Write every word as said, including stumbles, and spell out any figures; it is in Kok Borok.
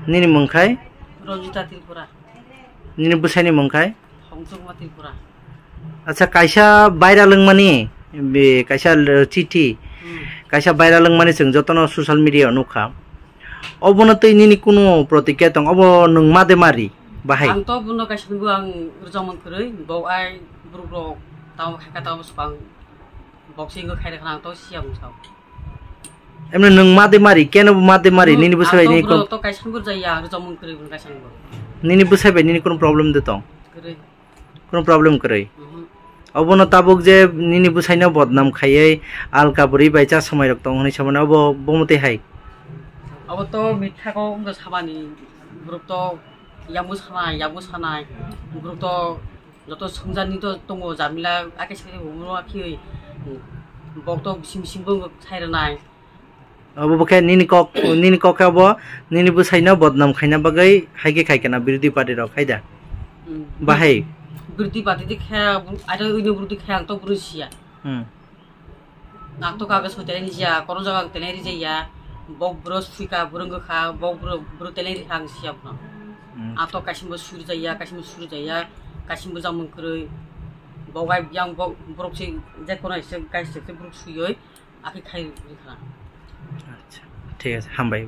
Nini mung khai? Ranjita Tripura. Nini bwsaini mung khai? Hongchukma Tripura. Acha, kaisa viral wngmani, be, kaisa l-, chithi, Hmm. kaisa viral wngmani chwng jotono social media o nukha. Obono twi nini kunu protikya tong, obo nwng ma de mari bahai? Ang to buno kaisa nungbo ang rwchapmung kwrwi, bo ai borok rok tamo khaika tamo swkang boxing khairokha ang to siya mungsa. Emne nwng ma de mari, keno bo ma de mari, Bo nini bwsai ang bai to nini borok kon- to kaisa nungbo jaya ang rwchapmung kwrwi buno kaisa nungbo. Nini bwsai bai nini kunu problem de tong? Kwrwi. Kunu problem kwrwi. Mhm. Obono tabuk je nini bwsaino bodnam khaiwi alka bwrwi bai cha swmai rok tong hwnwi samani obo bo mwtwi hai. Obo to mitha kok wngkha samani borok to yakung sanai, yakung sanai borok to joto swngjani to tongo jamila ake sake bo muro akhi bok to bising bising bo sai rwnai. Obo bo khe nini kok, nini kok khe obo nini bwsaino bodnam khaina bagwi hai khe khai kana birodhi party rok hai da? Hmm. Bahai? Birodhi party de khe, aro ino birodhi khe ang to bwrwi siya. Hmm. Ang to kaga soi tenai rijaya, kono jaga ang tenai rijaya, bok bwrwi suika, bwrwi wngkha, bok bwrwi, bwrwi tenai rikha ang siya bono. Hmm. Ang to kaisimbo suri jaya, kaisimbo suri jaya, kaisimbo jamung kwrwi, bok bai yang bok borok se je kono se kaisa se borok suyoi, akhe khai rikha. Acha, thik ase, hambai.